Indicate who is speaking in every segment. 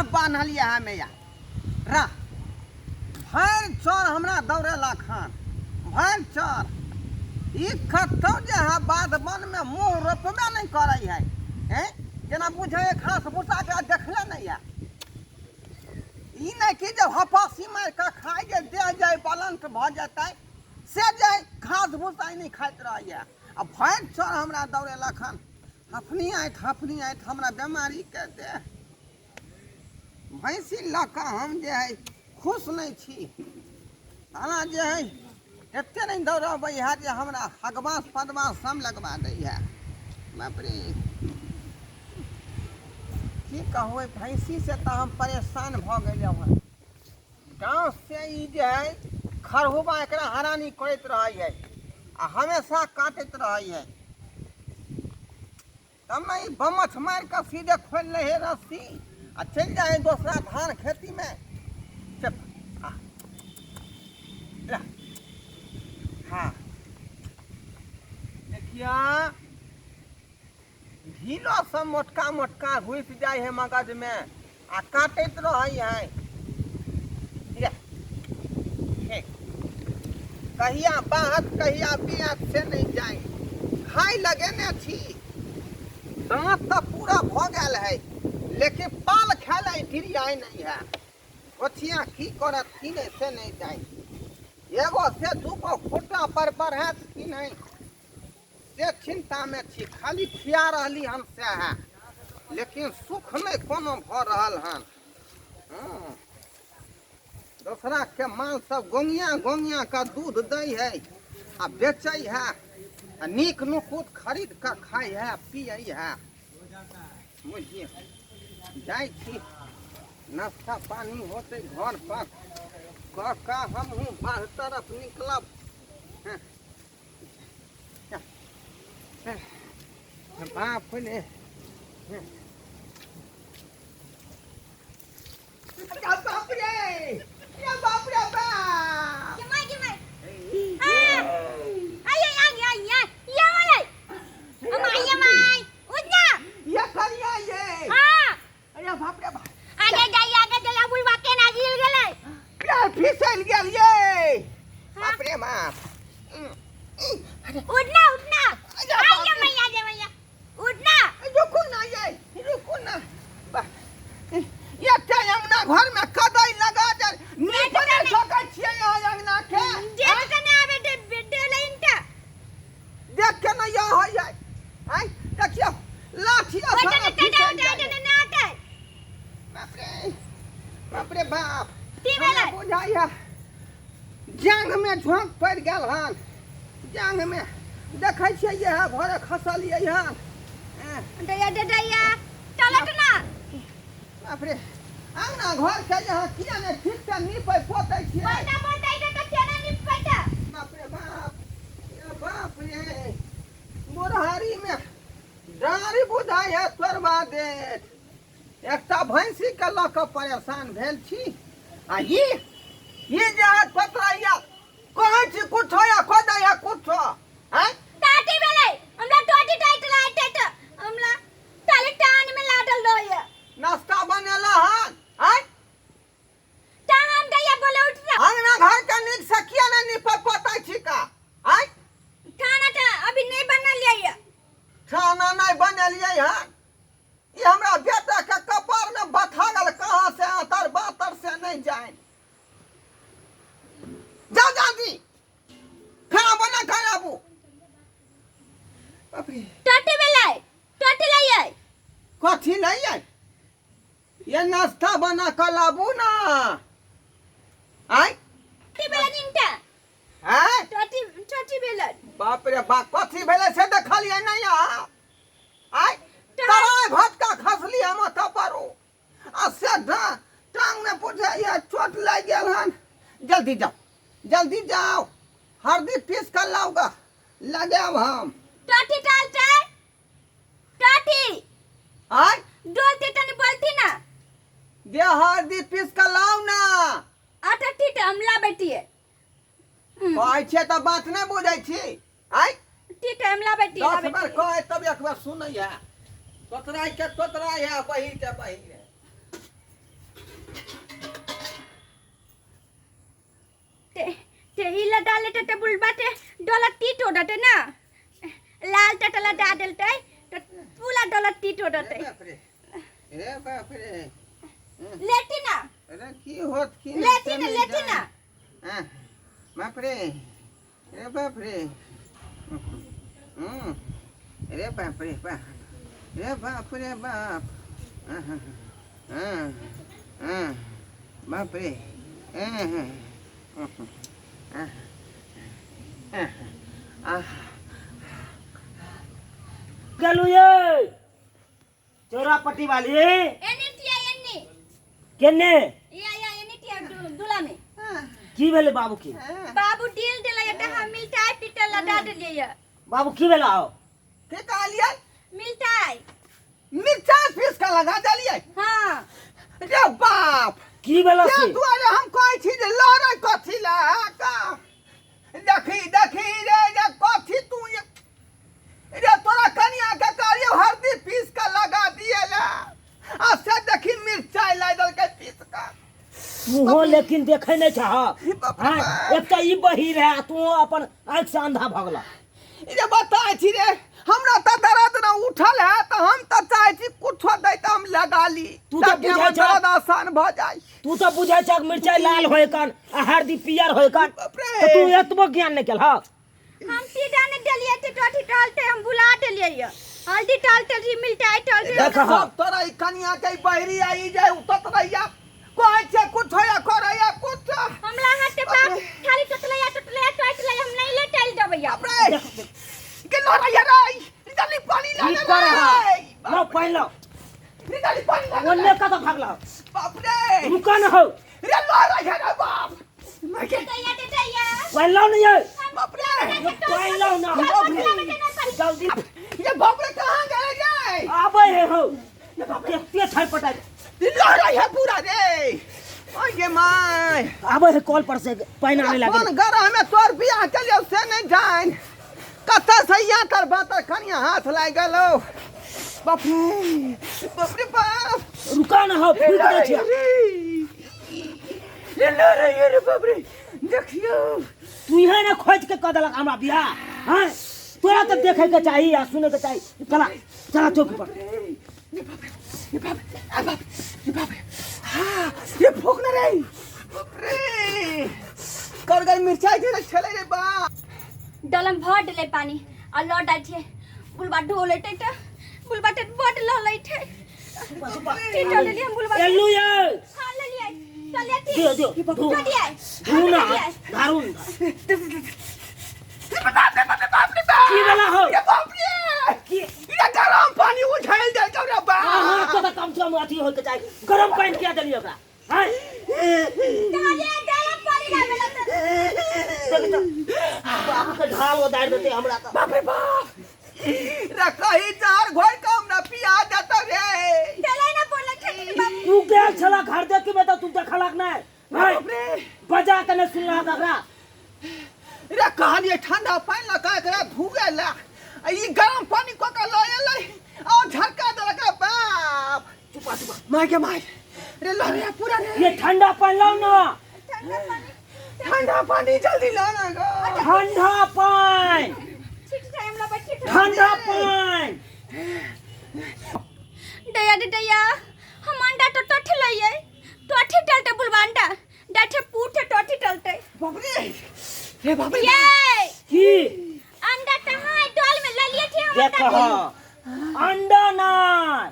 Speaker 1: बान्हलियै हमे या रह भरि चर हमरा दौड़ेलक हन भरि चर। ई कतौ जे है बाध बनमे मुँह रोपबे नहि करै है, हैं जेना बुझै है घास भूसा के देखले नहि है। ई नहि कि जे हपासी मारि कऽ खाइ जे देह जे बलंत भऽ जेतै से जे घास भूसा नहि खाइत रहैए। आ भरि चर हमरा दौड़ेलक हन, हफनी आँखि हफनी आँखि हमरा बेमारीके देह। भैंसी लऽ कऽ हम जे है खुश नहि छी। आना जे है एते नहि दौड़बै है जे हमरा हगबास पदबास सब लगबा दै है। बाप रे की कहू, ओहि भैंसी से तऽ हम परेशान भऽ गेलहुँ हँ। गाँव से ई जे है खरहुबा एकरा हरानी करैत रहै है आ हमेशा काटैत रहै है। तब ने ई बमछ मारि कऽ सीधे खोलि लै है रस्सी आ चलि जाइ है दोसरा धान खेतीमे। चल आ ला। हाँ देखिया ढीलो सब मोटका मोटका घुसि जाइ है मगजमे आ काटैत रहै है। ठीक कहिया बाहत कहिया बियात से नहि जाय। खाय लगेने छी, दाँत तऽ पूरा भऽ गेल है लेकिन पाल खाय लए ढिरियाइ नहि है। ओछिया की करत की नहि से नहि जाय। एगो से दूगो खुट्टा पर बढ़त की नहि से चिंता में छी। खाली खिया रहली हन से है लेकिन सुख नहि कोनो भऽ रहल हन। दोसरा के माल सब गोंगिया गोंगिया के दूध दै है आ बेचै है आ नीक नुकुत खरीद कऽ खाइ है आ पियै है। बुझलियै, जाइ छी नाश्ता पानी होतै घर पर कऽ कऽ हमहूँ बाध तरफ निकलब। बाप रे बाप रे, या बाप रे बाप।
Speaker 2: Gemai, gemai. Ah. Ay, ay, ay, ay, ay. Ya, malai. Amai, amai. उठना।
Speaker 1: ये करिया ये।
Speaker 2: हाँ।
Speaker 1: अरे बाप रे बाप।
Speaker 2: आगे जाइए, आगे जाइए, बुढ़वा के ना गिर गेलै।
Speaker 1: पैर फिसल गेल ये। बाप रे बाप।
Speaker 2: उठना, उठना।
Speaker 1: अरे
Speaker 2: आइए
Speaker 1: बाप रे।
Speaker 2: मैया, आइए मैया। उठना।
Speaker 1: रुकू ना ये, रुकू ना। एकटा अंगना घर में कदई लगा दे नीप नहि सकै छियै अहाँ अंगना के।
Speaker 2: जेठ कने आबे दे दे लाइनटा।
Speaker 1: देख के नहि यह होइ है। आँय देखियौ लाठी
Speaker 2: ओइ
Speaker 1: सारा
Speaker 2: तने
Speaker 1: फिसल
Speaker 2: टटा
Speaker 1: जाइ
Speaker 2: उठा
Speaker 1: है।
Speaker 2: तने ना हटे।
Speaker 1: बाप रे बाप रे बाप।
Speaker 2: की भेलै?
Speaker 1: हमरा बुझाइया जांघ में झोंक पड़ि गेल हन। जांघ में देखै छियै इएह भरे खसलियै हन।
Speaker 2: दैया दे दैया चलत ना।
Speaker 1: बाप रे अंगना घर के यहाँ किया ने ठीक से नीपै पोतै छियै।
Speaker 2: पोता पोतै तऽ केना नीपबै तऽ?
Speaker 1: बाप रे बाप, ए बाप रे, बुढ़ारी में डाँड़ी बुझाइ है तोड़बा देत। एकटा भैंसी के लऽ कऽ परेशान भेल छी आ ई जे है पतरैया कहै छी कुछो या खोदै है कुछो। आँय
Speaker 2: टाटी भेलै हमरा, टोटी टाइट लाइट टाइट हमरा ताले टान में लागल रहैया।
Speaker 1: नाश्ता बनेला हन? आँय
Speaker 2: ता हम दैया बोले उठ ना।
Speaker 1: अंगना घर के नीक से किया ने नीपै पोतै छी का? आँय
Speaker 2: खाना ता अभी नहीं बनलियै।
Speaker 1: खाना नहीं बनेलियै हन? ई हमरा बेटा के कपार में बथा गेल कहाँ से आतर बातर से नहीं जाए। जा जल्दी खाना बना खाए आबू। बाप रे।
Speaker 2: टोटी भेलै, टोटी लइयै।
Speaker 1: कथी लइयै? ये नाश्ता बना कऽ लाबू ना। आँय
Speaker 2: टोटी भेलै निंटा।
Speaker 1: आँय
Speaker 2: टोटी, टोटी भेलै।
Speaker 1: बाप रे बाप, कथी भेलै से देखलियै नहि अहाँ? आँय तराय भटका खसली हम ओतऽ पर आ से टांग में बुझाइया चोट लागि गेल हन। जल्दी जाओ जल्दी जाओ, हरदी पीस कऽ लाउ ग, लगायब हम।
Speaker 2: टोटी डालतै, टोटी।
Speaker 1: आँय
Speaker 2: डोलती तनी बोलती ना।
Speaker 1: दे हरदी पीस कऽ लाउ ना।
Speaker 2: अच्छा ठीक है, हम ला बैठिए।
Speaker 1: कहै छियै तऽ बात नहि बुझै छी। आँय
Speaker 2: ठीक है, हम ला बैठिए, ला
Speaker 1: 10 बेर
Speaker 2: बैठिए।
Speaker 1: कहै तब एक बेर सुनै है। तोतराय के तोतराय है, बही के बही है।
Speaker 2: लेटे बुलबाटे डॉलर टीट ओडटे ना लाल टटला दा देलते तो पूरा डॉलर टीट ओडटे।
Speaker 1: बाप रे, रे बाप रे।
Speaker 2: लेटी ना।
Speaker 1: अरे की होत की नहीं
Speaker 2: लेटी
Speaker 1: से
Speaker 2: ना
Speaker 1: नहीं
Speaker 2: लेटी
Speaker 1: जान।
Speaker 2: ना।
Speaker 1: हाँ, बाप रे, रे बाप रे। हम्म, रे बाप रे बाप, रे बाप रे बाप। हाँ, हाँ, हाँ, हाँ, बाप रे। हाँ, हाँ, हाँ, हाँ, हाँ।
Speaker 3: गेलू ये चोरा पट्टी वाली।
Speaker 2: एने टिया एने।
Speaker 3: केने?
Speaker 2: या या एने टिया दुला में।
Speaker 3: की भेलै बाबू के?
Speaker 2: बाबू डील देला এটা हम मिलताई पिटल लगा देलिए या।
Speaker 3: बाबू की भेला हो?
Speaker 1: के कहलियै?
Speaker 2: मिलताई।
Speaker 1: मिर्चा पीस के लगा देलियै?
Speaker 2: हाँ।
Speaker 1: रे बाप,
Speaker 3: की भेला
Speaker 1: से
Speaker 3: से?
Speaker 1: दुआरे हम कहै छी जे लड़ै कथी लए का। देखी देखी रे रे कथी तू ये रे तोरा कनिया के कहलियै हरदी पीस के लगा दिए ले आ से देखी मिरचाई ला देलकै पीस के।
Speaker 3: तूहो लेकिन देखै नहि छह।
Speaker 1: बाप रे
Speaker 3: हाँ,
Speaker 1: बाप।
Speaker 3: एक तऽ ई बहिर है आ तू अपन आँखि से अंधा भऽ गेलह।
Speaker 1: रे बताय छी रे, हमरा तऽ दर्द न उठल है तऽ हम तऽ चाहै छी कुछो दै तऽ हम लगा ली
Speaker 3: तू तऽ
Speaker 1: ताकि
Speaker 3: बुझै
Speaker 1: हमर
Speaker 3: छह।
Speaker 1: दर्द आसान भऽ जाय।
Speaker 3: तू तऽ बुझै छह मिरचाई लाल होय कन आ हरदी पियर होय कन,
Speaker 1: बाप रे।
Speaker 3: तऽ तू एतबो ज्ञान नहि केलहक।
Speaker 2: हम सीधा ने देलिए ते टोटी टलते हम भुला देलिए ये हल्दी टलते जी मिलताई टलते।
Speaker 3: देख
Speaker 1: सब तोरा ई कनिया के बहरी आई जाय उतत रहिया कहै छै कुछ होया करैया कुछ।
Speaker 2: हमला हाथ के बाप खाली टोटलैया टोटलैया टोटलैया हम नहीं लेटल देबैया।
Speaker 1: बाप रे के लड़ैया रे, जल्दी पानी ला
Speaker 3: की
Speaker 1: ले
Speaker 3: करे
Speaker 1: रे।
Speaker 3: है? लो पानि लो।
Speaker 1: जल्दी पानी ला ले।
Speaker 3: ओन्ने कतऽ भागलह?
Speaker 1: बाप रे।
Speaker 3: रुका न हौ।
Speaker 1: रे लड़ैया रे बाप। मैं के
Speaker 2: टोटलैया टोटलैया।
Speaker 3: पानि लाउ ने यै।
Speaker 1: बाप रे।
Speaker 3: पानि लाउ ना।
Speaker 1: बाप रे।
Speaker 3: जल्दी।
Speaker 1: ये बाप रे कहाँ गए रे?
Speaker 3: आबै है हौ। देखते छटपटाइ।
Speaker 1: लड़ै है पूरा रे। ओए गे my.
Speaker 3: आबै है कल पर से पानि आने लागल।
Speaker 1: कोन गरह में तोर बियाह केलियौ से नहि जान। कतऽ से यहाँ तर बातर कनिया हाथ लागि गेलौ। बाप रे, बाप रे बाप।
Speaker 3: रुका न हौ, फूकि दै छियै।
Speaker 1: रे लड़ै है रे बाप रे। देखियौ।
Speaker 3: तू इहे ने खोजि के कऽ देलक हमरा बियाह। हँ, तोरा तऽ देखै के चाही आ सुनै के चाही। चला चला चौकी पर।
Speaker 1: रे बाप रे, बाप रे, बाप रे, बाप रे। हाँ, ये फूक न रे। बाप रे। करगर मिरचाई दे छले रे बाप।
Speaker 2: डलम भर देले पानी आ लौट आइ छे बुलबा ढोले टे बुलबा टे बड ललै ठे। ठीक चल हम बुलबा।
Speaker 3: एलू ये।
Speaker 2: हां ललिए चलिए ठीक।
Speaker 3: दियो दियो। धू।
Speaker 2: चलिए।
Speaker 3: धू ना, धारू।
Speaker 1: बाप रे बाप रे बाप रे बाप।
Speaker 3: की भेला हौ?
Speaker 1: रे बाप रे।
Speaker 3: की?
Speaker 1: ये गरम पानी उछाल देल रे बाप।
Speaker 3: अहाँ के तऽ कम से कम अथी होइके चाही। गरम पानि किया देलियै ओकरा? हँ?
Speaker 2: चलिए गरम पानी ना भेला त।
Speaker 3: देख तऽ, बाबू के ढाल ओदारि देतै हमरा तऽ।
Speaker 1: बाप रे बाप। रे कही चार घोर के हमरा पिया देत रे।
Speaker 2: चलै ना बोलै छथिन बाप।
Speaker 3: तू गेल छलक घर देखी में तऽ तू देखलक नहि। हँ?
Speaker 1: बाप रे।
Speaker 3: बजा के नहि सुनलहक एकरा।
Speaker 1: रे कहलियै ठंडा पानि लऽ कऽ एकरा धुए लए, आ ई गरम पानि कऽ कऽ लऽ एलै आ झटका देलक रे बाप।
Speaker 3: चुपा चुपा।
Speaker 1: माय के my रे लऽ रे पूरा रे।
Speaker 3: ये ठंडा पानि लाउ ना।
Speaker 2: ठंडा पानी।
Speaker 1: ठंडा पानी जल्दी ला ना गो।
Speaker 3: ठंडा पानि।
Speaker 2: ठीक छै हमरा बैठी।
Speaker 3: ठंडा पानि।
Speaker 2: दया दे दया हम अंडा तो टठ लइए टठी टलते बुलबा अंडा डाठे पूठे टठी टलते।
Speaker 1: बाप रे रे बाप रे।
Speaker 2: ये
Speaker 3: की?
Speaker 2: अंडा कहाँ है? डोल में ललिए थे हम
Speaker 3: देख
Speaker 2: अंडा।
Speaker 3: अंडा नहीं,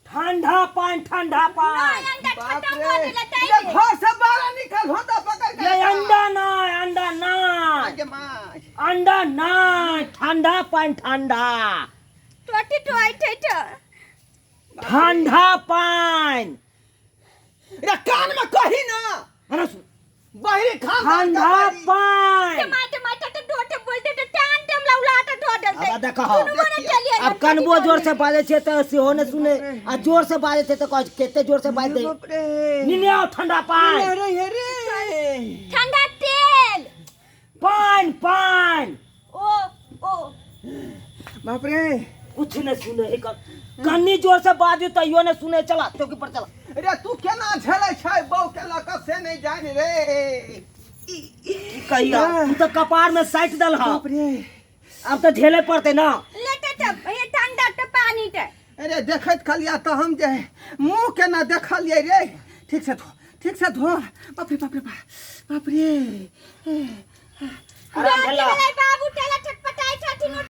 Speaker 3: ठंडा पानी, ठंडा पानी।
Speaker 2: नहीं, अंडा
Speaker 1: बाप
Speaker 2: खत्म
Speaker 1: रे।
Speaker 2: हो गेलै ताइ
Speaker 1: ये
Speaker 2: के।
Speaker 1: घर से बाहर निकल हो तो पकड़ के।
Speaker 3: ये अंडा नहीं, अंडा नहीं।
Speaker 1: आगे my.
Speaker 3: अंडा नहीं, ठंडा पानी, ठंडा।
Speaker 2: टोटी टोई ठे ठे।
Speaker 3: ठंडा पानी।
Speaker 1: रे कान में कही ना।
Speaker 3: अरे सुन।
Speaker 1: बहिरी खान
Speaker 3: ठंडा पानी।
Speaker 2: टमाटर टमाटर तो डोटे बोलते तो टान टम लौला तो ढो डलते।
Speaker 3: अब देखो।
Speaker 2: दुनू गोरे चलिए।
Speaker 3: अब कनबो जोर से बाजै छै तऽ सेहो नहि सुने आ जोर से बाजै छै तऽ कहै छै कते जोर से बाजि दे।
Speaker 1: बाप रे।
Speaker 3: निने आओ ठंडा पानी।
Speaker 1: रे रे रे।
Speaker 2: ठंडा तेल।
Speaker 3: पानी पानी।
Speaker 2: ओ ओ।
Speaker 1: बाप रे।
Speaker 3: कुछ नहीं सुने है कन्नी जोर से बाजू तैयो नहीं सुने। चला चौकी पर चला।
Speaker 1: रे तू केना झेलै छै बहू के लऽ कऽ से नहि जानि रे। ई
Speaker 3: की कहिया तू तऽ कपार में साटि देल
Speaker 1: बाप रे।
Speaker 3: आब तऽ झेले पड़तै ना।
Speaker 2: लेटे त ये ठंडा त पानी त।
Speaker 1: अरे देखैत खलिया तऽ हम जे मुँह केना देखलियै रे। ठीक से धो, ठीक से धो। बाप रे बाप रे बाप रे।
Speaker 3: आराम भेला।
Speaker 2: बाबू टेला छटपटाइ छथिन।